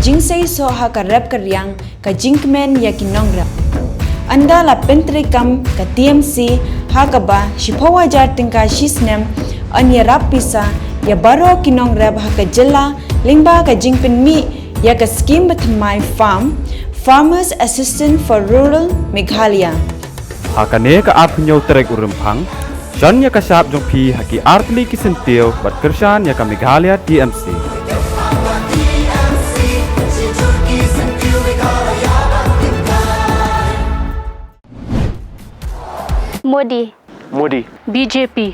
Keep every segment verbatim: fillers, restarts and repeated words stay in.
jingseisoh ha ka rep ka riang, ka jingkmen ïa ki nongrep. Ynda la pyntreikam ka T M C ha kaba shiphew hajar tyngka shi snem, yn ïarap pisa ïa baroh ki nongrep ha ka jylla lyngba ka jingpynmih ïa ka skhim bathymmai farm, Farmers Assistance for Rural Meghalaya. Ha kane ka arphew hynñiew tarik u Rymphang, shon ïa ka shap jong phi ha ki artylli ki syntiew bad kyrshan ïa ka Meghalaya T M C. Modi. Modi. B J P.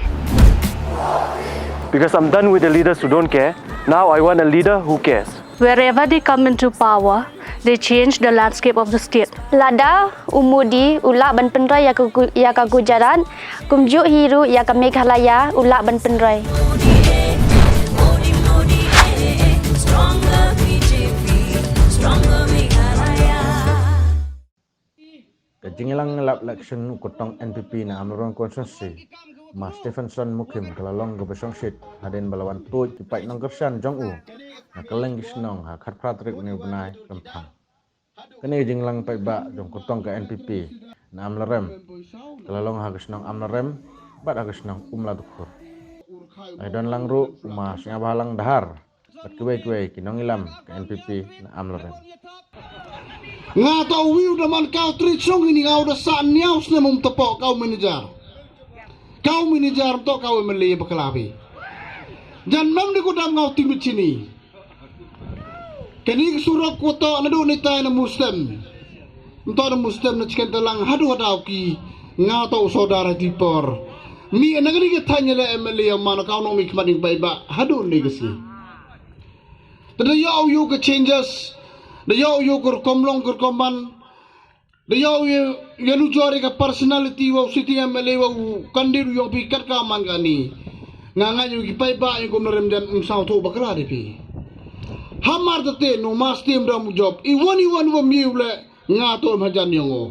Because I'm done with the leaders who don't care. Now I want a leader who cares. Wherever they come into power, they change the landscape of the state. Lada u Modi u lah ban pynroi ïa ka Gu- ïa ka Gujarat, kumjuh hi ruh ïa ka Meghalaya u lah ban pynroi. Ka jingïalang lap election u kyrtong N P P na Amlarem constituency, Ma Stephenson Mukhim, ka la long kaba shongshit hadien ba la wan tuid ki paid nongkyrshan jong u na kylleng ki shnong ha khatphra tarik une u bnai Rymphang. Kane ka jingïalang paidbah jong u kyrtong ka N P P na Amlarem ka la long ha ka shnong Amlarem bad ha ka shnong Umladkhur. Ai don lang ruh u Ma Sniawbhalang Dhar bad kiwei kiwei ki nongïalam ka N P P na Amlarem. Nga to wiu da man kau tri chung ini ngau da sa niau snem um tepo kau manager. Kau manager to kau M L A bakla bi. Jan mam di ku dam ngau timit sini. Kani ki surok ku to na du ni tai na mustem. Nto na mustem na chicken talang hadu hadau ki nga to sodar di por. Mi na kani ki tanya le M L A man kau no mi kmading bai ba hadu ni ki si. Tada yo yo ka changes. Da yo yo ka rukom long ka rukom ban. Da yo yo ya nu jori ka personality wa u sitting M L A wa u candidate yo pi kat ka man kani. Nga nga yo ki pai ba yo kum rem jan um sao to bakla di pi. Hamar te te no mas tim dam job. I won i won wa mi u le nga to ma jan yo ngo.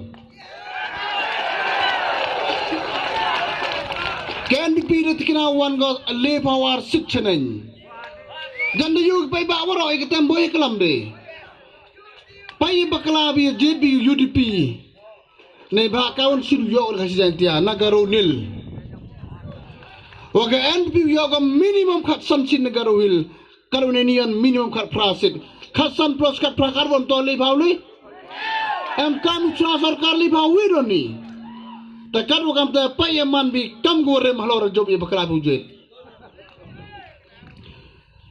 Ken di pi de tikina wan go le power sit cheneng. Jan da yo ki pai ba waro i ka tembo i kalam de. Pai bakla bi J P U D P. Nei ba kaun sin yo ka si Jaintia na Garo Nil. Wa ka N P P yo ka minimum khat san sin na Garo Hill. Karo ne nian minimum khat phra sit. Khat san plus khat phra karbon to le bhaw le. Em kam chwa sarkar le bhaw wi don ni. Ta kan wa kam ta pai man bi kam go rem halor job i bakla bu jet.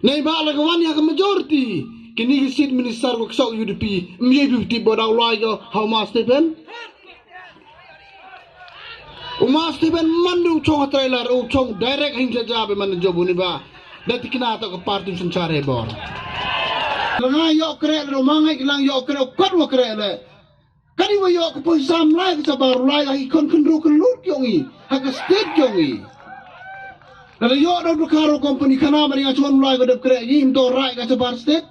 Nei ba la ka wan ïa ka majority kini ki seat minister ko ksok U D P. Mye bi ti bo daw lai ko how mas te pen. U mas te pen man du chong trailer u chong direct hin ja ja be man job ni ba. Da tikna to ka party sun chare bor. Nga yo kre lo mangai lang yo kre kot wo kre le. Kani wa yo ka poisa mlai ka sabar lai ka ikon kendro kelut yong i ha ka state yong i. Lada yo da dukaro company kana mari nga chuan mlai ka dep kre i mto rai ka sabar state.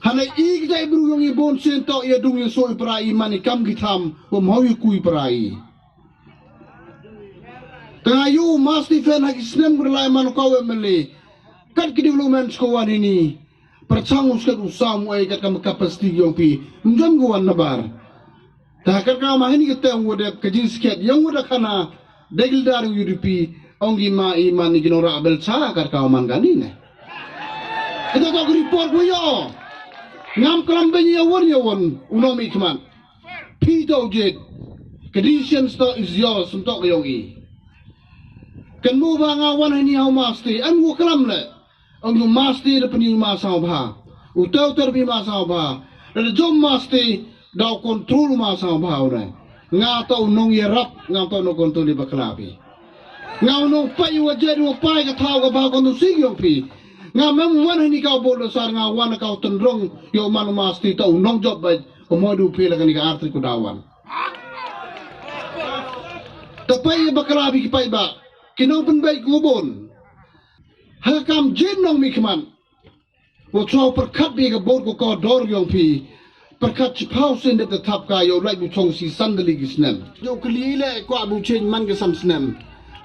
Hana i ka jai bru yong i bon sen to ya dung ya so i pra i mani kam ki tham wa mhau i kui pra i. Tanga yu mas ti fen ha ki snem gudalai man ko M L A. Kat ki development ko wan ini. Perchang u sket u sam u ai kat kam capacity yong pi. Mjam ko wan nabar. Ta kat ka ma ini kita u dep ka jing sket yong u da khana degil dar U D P ong gi ma i man ni gino ra bel cha kat ka man gani ne. Kita to report ko yo. Ngam klam ben ya won ya won u no mi kman. Pi to jet. Ka decision sto is yours to yong i. Kan mu ba nga wan hani hau masti an u klam le. Ang yu masti da peni ma sao bha. U tau ter bi ma sao bha. Da jom masti da control ma sao bha u ne. Nga to nong ye rap nga to no control ba kla bi. Nga nong pai wa jed wa pai ka thau ka ba kon tu sing yong pi. Nga mem wan hani ka bol da sar nga wan ka tendrong yo man masti to nong job ba. Ko mo du pi la kani ka arti ku dawan. Ta pai ba kla bi ki pai ba. Ki nong pen bai ku bon. Ha kam jin nong mi kman. Wo chwa perkat bi ka bor ko ko dor yong pi. Perkat chi pau sin de thap ka yo lai bu chong si sandali ki snem. Yo kli le kwa bu chen man ka san snem.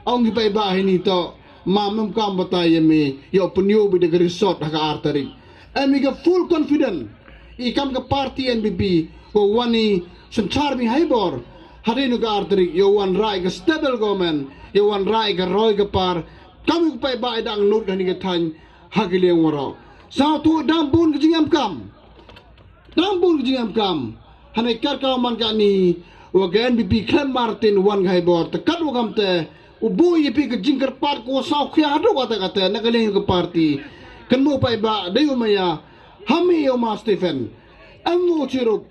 Ong ki pai ba hini to ma mem kam batai ye me yo penyo bi de ka resort ha ka artari. Em i ka full confident i kam ka party N P P, ko wan i synchar mi hai bor. Hadien ka arterik yo wan rai ka stable government, yo wan rai ka roi ka par. Kam i ku paidbah i dang nud hani ka thaiñ ha ki liang waro. Sa tu dang bun ka jingem kam. Dang bun ka jingem kam. Hane kar ka man ka ni wa ka N P P Clem Martin wan ka hai bor. Te kat wa kam te u bu i pi ka jingkyrpad ko sa khia hadu kata kata na ka liang ka party. Kan mo paidbah dei u maya. Hami yo ma Stephen. Em u chirup.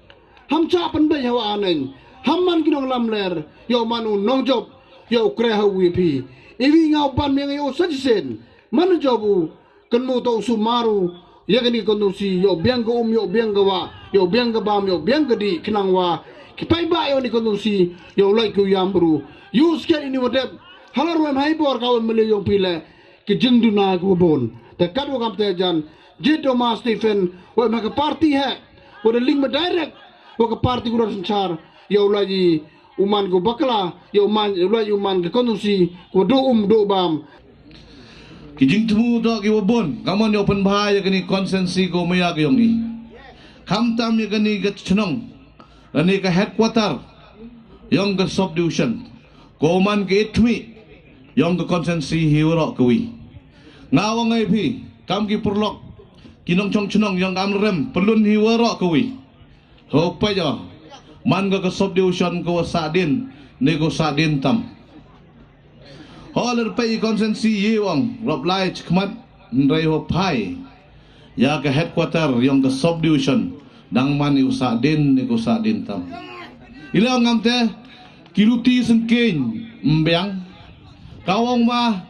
Ham cha pan bai hawa aneng. Ham man ki nong lam ler. Yo man u nong job. Yo kre ha u wi pi. Iwi ngau ban meng yo sa jisen. Man job u. Kan mo to su maru. Ya kani kon si yo biang ka um yo biang ka wa. Yo biang ka bam yo biang ka di kenang wa. Ki paidbah yo ni kon si yo lai ku yam bru. Yo sket ini wadep. Halar wem hai bor ka wem mele yo pile. Ki jingduna ku bon. Te kat wa kam te jan. Jit o ma Stephen, wa ma ka party he, wa da link ma direct, wa ka party ku da synchar, ya u laji u man ku bakla, ya u man, ya u laji u man ka kondusi, ku do um do bam. Ki jingthmu to ki wa bun, ka mon ya u pynbha ya kani konsensi ko maya ka yong i. Khamtam ya kani ka chnong, kani ka headquarter, yong ka subdivision. Ko man ka itmi, yong ka konsensi hi warok ka wi. Nga wa ngai phi, kam ki pyrlok, ki nongchong chnong yong ka Amlarem, pylun hi warok ka wi. Ho pa jo, man ka ka subdivision ko wa sadin, ni ko sadin tam. Ho ler pa i konsensi yi wang, rop lai chikmat, nrai ho pai. Ya ka headquarter yong ka subdivision, dang man i u sadin, ni ko sadin tam. Ila ngam te, ki luti sengkeng, mbiang. Kawong ma,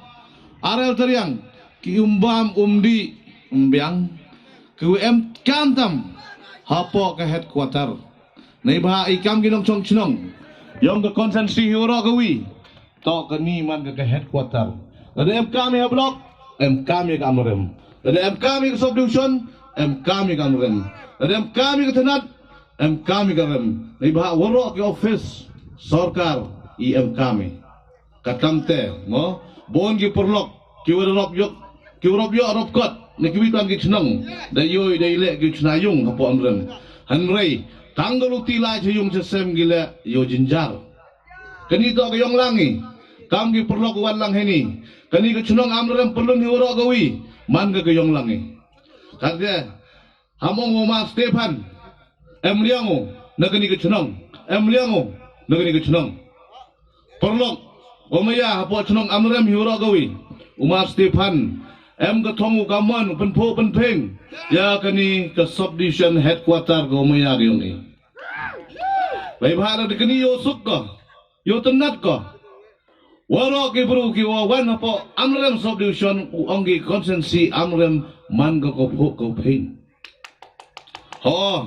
arel teriang, ki umbam umdi, mbiang. Ki em kam tam, hapo ka headquarter. Nei ba i kam ki nongchong chnong. Yong ka konsensi hi warok ka wi. To ka ni man ka ka headquarter. Lada em kam ya block, em kam ya ka Amlarem. Lada em kam ya ka subdivision, em kam ya ka Amlarem. Lada em kam ya ka thanat, em kam ya ka Amlarem. Nei ba warok ki office sorkar i em kam ya. Katam te, mo, bon ki pyrlok, ki wa rop yok, ki wa rop yok rop kot, ne ki wi tang ki chnong, da yoi, da ile ki chna yung, hapo Amlarem. Hanrei, tang ka luti lai cha yung cha sem ki le, yo jinjar. Kani to ka yong lang i, kam ki pyrlok wan lang heni, kani ka chnong Amlarem pylun hi warok ka wi, man ka ka yong lang i. Kat te, Hamong u ma Stephen. Em liang u, na kani ka chnong. Em liang u, na kani ka chnong. Pyrlok, u maya hapo chnong Amlarem hi warok ka wi. U ma Stephen. Em ka thong u ka mon, u pynpho pynpheng. Ya kani ka subdivision headquarter ka u maya ka yong i. Bai bha da kani yo suk ka. Yo tynat ka. Warok ki bru ki wa wan hapo Amlarem subdivision u ong ki konsensi Amlarem man ka ko pho ko phin. Ho,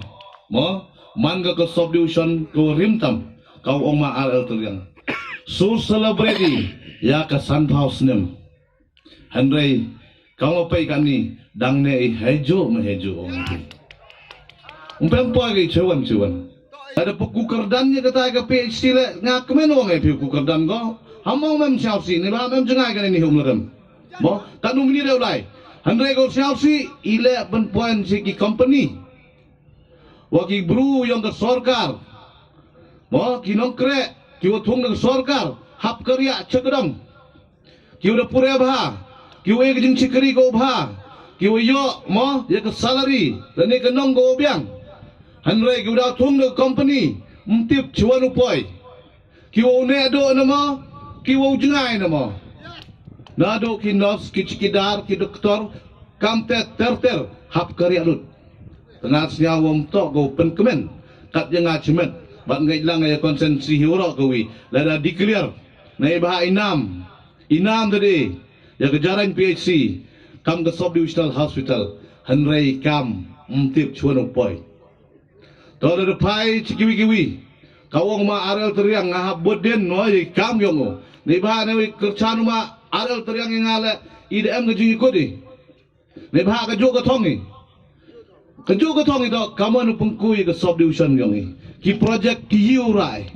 mo, man ka ko subdivision ko rim tam, ka ong ma arel teriang. Sur celebrity, ya ka san phaw snem. Hanrei, Ka wa pei kani, dang ne i hejo me hejo ong. Umpem poi ki chewan chewan. Ada pu kukerdan ni kata ka P H C le, nga kmen ong e pi kukerdan ko. Hamong mem siaw si, ni ba mem jengai kani ni hum lerem. Mo, kanu mini deu lai. Hanrei ko siaw si, ile pen poin si ki company. Wa ki bru yong ka sorkar. Mo, ki nongkre, ki wa thung na ka sorkar. Hap kariak chekdong. Ki u da pure bha, ki u e ka jingchikri ko bha, ki u yo mo ya ka salary, lane ka nong ko biang. Hanrei ki u da thung da company, mtip chuan u poi. Ki u ne do na mo, ki u jngai na mo. Na do ki nurse, ki chikidar, ki doktor, kam te ter ter, hap kariak lut. Tengah sniaw wam tok ko penkmen, kat yang achimet, bat ngai lang ya konsensi hiwro ko wi, lada declare, na iba inam, Inam tadi, ya ka Jarain P H C, kam ka Sub Divisional Hospital, hanrei kam, mtip chuan u poi. To da phai chi kiwi kiwi, ka wong ma arel teriang nga hap bud din no, ya kam yong u. Ni ba ne wi kerchan ma arel teriang yang ale, i da em ka jingikut i. Ni bha ka juk ka thong i. Ka juk ka thong i to, ka mon u pengkui ka subdivision yong i. Ki project ki yiu rai.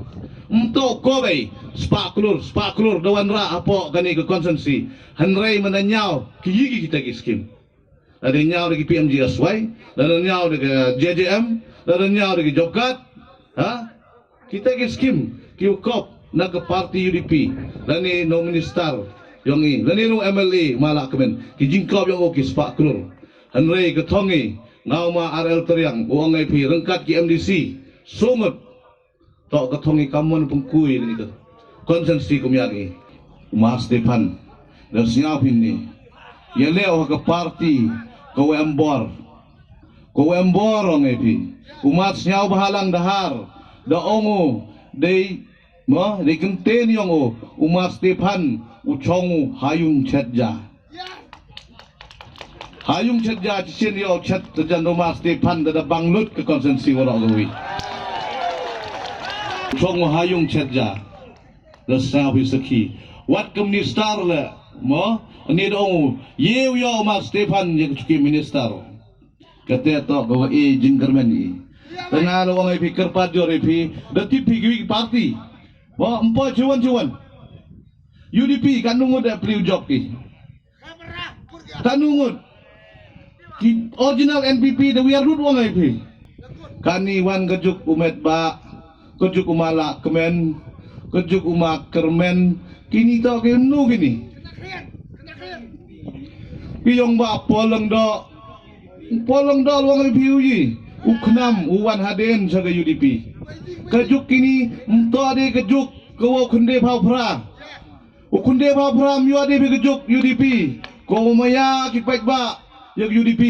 Mto ko bei, spah klur, spah klur, da wan ra apo kani ka constituency. Hanrei mana nyau, ki yi ki kita ki skim. Lada ñiaw da ki P M G S Y, lada ñiaw da ka J J M, lada ñiaw da ki job card. Ha? Kita ki skim ki u kop na ka party U D P, lane na u minister yong i, lane na u M L A ma la kmen, ki jingkop yong u ki spah klur. Hynrei ka thong i, nga u ma R L Tyrïang u ong ïa phi, ryngkat ki M D C, sumut. To ka thong i ka mon pynku i lane ka constituency kum ïa i. U ma Stephan, da sngew phi ni, ïa leh ha ka party ka u em bor. Ka u em bor, ong ïa phi. U ma Sniawbhalang Dhar, da ong u dei, mo, dei kynten yong u, u ma Stephan u chong u ha yung chet ja. Ha yung chet ja, chisien ïoh chet, te jan u ma Stephan da, da bang lut ka constituency waroh kawi. Chong u ha yung chet ja. Da sngew phi sakhi. Wat ka minister le, mo, ni da ong u, ïa u ïoh u ma Stephan ïa ka chuki minister. Kata to ka wa i jingkyrmen i. Te nga la ong ïa phi, kyrpad jur ïa phi, da tip phi kiwi ki party. Mo, ym poi chuwan chuwan. U D P, katno ngut da pli u jop ki. Katno ngut. Ki original N P P da wiar lut, ong ïa phi. Kani wan ka juk u met ba, ka juk u ma la kmen, ka juk u ma kyrmen, kini to ki nu kini. Ki yong ba polong do, polong do, ong ïa phi u yi. U khnam u wan hadien sha ka U D P. Ka juk kini, ym to de ka juk ka wa u khynde phaw phra. U khynde phaw phra ym ïoh de phi ka juk U D P. Ko maya ki paidbah ïa ka U D P.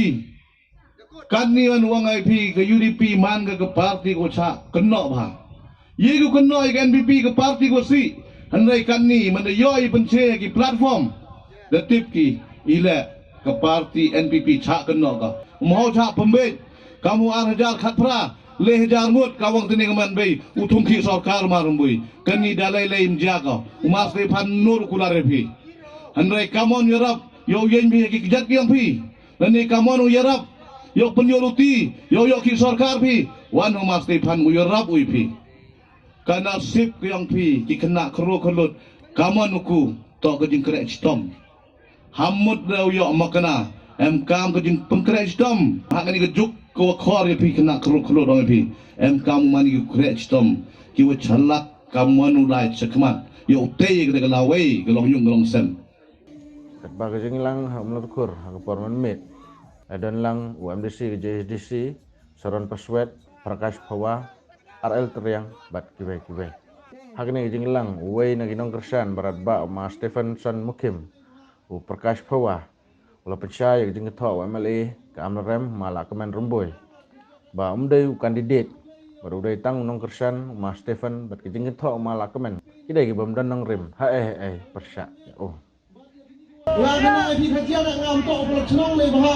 Katni wan ong ïa phi ka U D P man ka ka party ko chah kynnoh bha. Ïa ko kynnoh ïa ka N P P ka party ko sih. Hynrei katni man da ïoh i pynche ki platform, da tip ki i leh ka party N P P chah kynnoh ka. Ym hoi chah pynbeit. Ka mu ar hajar khatphra, le hajar ngut ka wang tene ka man bei, u thung ki sorkar ma Rymbui. Kani da lei lei ym jia ka. U ma Stephan nur kular phi. Hynrei ka mon ïarap, ïoh ïeng phi ki kjat ki yong phi. Lane ka mon u ïarap, ïoh pynïoh luti, ïoh ïoh ki sorkar phi. Wan u ma Stephan u ïarap u ïa phi. Ka nasib ki yong phi, ki khynnah khynroo khynlut, ka mon u ku, to ka jingkreh chitom. Ham mut da u ïoh makna, em kam ka jingpynkreh chitom. Ha kani ka juk ka wa khor ïa phi khynnah khynroo khynlut ong ïa phi. Em kam u mani ka kreh chitom. Ki wa chalak ka mon u lai chakhmat. Ïoh u tei ka da ka lawei, ka long yung ka long sem. Katba ka jingïalang ha Umlatkur, ha ka por mynmiet, la don lang u M D C ka J H D C, Saron Paswet, Prakash Phawa, R L Tyrïang, bad kiwei kiwei. Ha kane ka jingïalang, uwei na ki nongkyrshan barat ba u ma Stephenson Mukhim, u Prakash Phawa, u la pynshai ïa ka jingkynthoh u M L A ka Amlarem, ma la kmen Rymbui, ba um dei u candidate, bad u dei tang u nongkyrshan u ma Stephen, bad ka jingkynthoh u ma la kmen ki dei ki bym don nongrim ha ei ei pyrshah ïa u. Nga kane phi ka jiang ngam tok pla chnong le ba.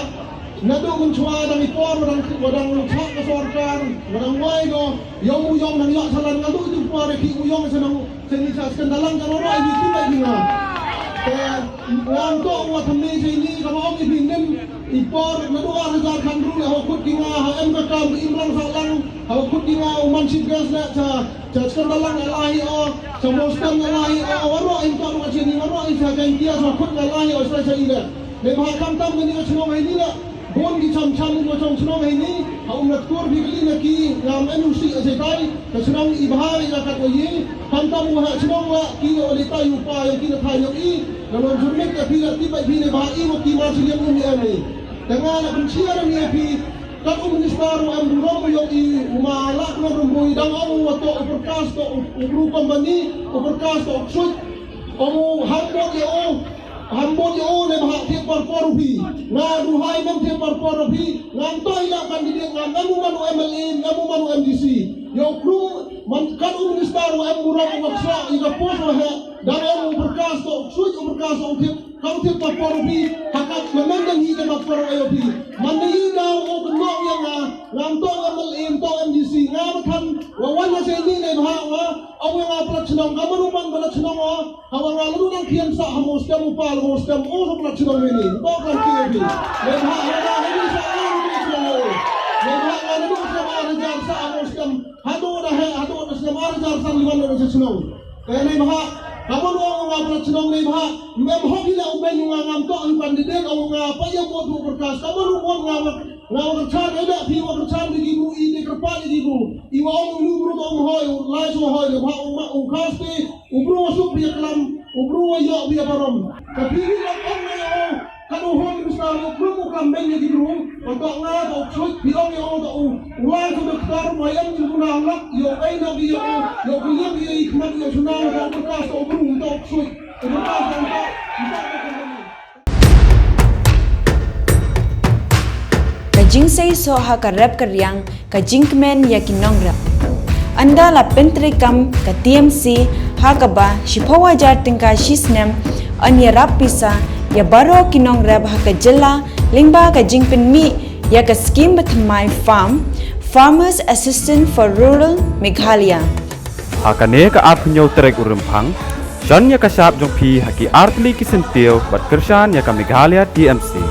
Naduh mynshwa dang i por, wa dang, wa dang chah ka sorkar, wa dang wai ko, ïong u ïong dang ïoh salan, naduh tu por ki u ïong sa nang, sa ni sa sken dalang ka roro i tu bai nga. Te ngam tok wa thamni sa ni ka ba ong i phi nim i por, naduh ar hajar khan ru le ha khut ki nga, ha em ka kam im lang sa lang, ha khut ki nga u man chief guest na cha Cha sken dalang nga la hi o, cha mostem nga la hi o, waroh im to nga chini, waroh im cha Jaintia cha khut nga la hi o, sa cha ila. Ne ba khamtam kani ka chnong ha ini la. Bun ki cham cham ko chong chnong ha ini, ha Umlatkur phi kali na ki ngam enu si a setai, ka chnong i bha i la kat o yi, khamtam u ha chnong la, ki o li tai u pa, yang ki la thai yang i, na non jurmit ka phi la tibai phi ne ba i mo ki ma chi liang um i em ni. Tanga la pynchia rang i phi, Kat u minister u em burom u ïong i u ma la khlem rem bui dang ong u wa to u Prakash to u bru company, u Prakash to u ksuid. Ong u hambot ïa u, hambot ïa u ne bha thied por por u phi. Nga duhai mem thied por por u phi. Ngam to ïa candidate ngam em u man u M L A, ngam u man u M D C. Ïa u kru man kat u minister u em burom u wa ksa i ka post u he. Dang ong u Prakash to u ksuid, u Prakash to u thied. Kong tip ka por u phi, ha ka kmen dang hi ka por u phi. Man ni da u kynnoh ïa nga, ngam to M L A, ngam to M D C, nga ba than, wa wan na se ni ne bha wa, ong ïa nga pla chnong, ka manu man pla chnong wa, ha wa nga lu dang khian sa ha mo stem u pa, mo stem u pla chnong ni ni, to ka ki phi. Ne bha ha nga ni sa ha mo chnong u. Ne bha nga lu sa ha jar sa ha mo stem, ha do da he, ha do da stem ha jar sa li wan na chnong. Ka ne bha, Kaban u ong nga pynlait shnong ne bha, mem hok ila u ben nga ngam tok u candidate ong nga pa ïa vote u Prakash. Kaban u ong nga nga wa kyrchan ila phi wa kyrchan dagi bru i te kyrpad dagi bru. I wa ong u bru to ong hoi u lai so hoi ne bha ong ma u khas te u bru wa suk phi klam u bru wa yok phi barom. Ka phi wi la ong ne ong Ka u home minister u krum u kam beng ïa ki bru, u tok nga ka u ksuid, bi ong ïa u da u, u lai ka doktor, u ai em jingkuna u lak, ïa u ai na bi ïa u, ïa u kylliang ïa i khmat ïa u suna, ïa u bekas da u bru, u tok ksuid, u bekas da u tok, u tok da u bru. Ka jingseisoh ha ka rep ka riang, ka jingkmen ïa ki nongrep. Ynda la pyntreikam ka T M C ha kaba shiphew hajar tyngka shi snem, yn ïarap pisa ïa baroh ki nongrep ha ka jylla lyngba ka jingpynmih ïa ka skim bathymmai farm, Farmers Assistance for Rural Meghalaya. Ha kane ka arphew hynñiew tarik u Rymphang, shon ïa ka shap jong phi ha ki artylli ki syntiew bad kyrshan ïa ka Meghalaya T M C.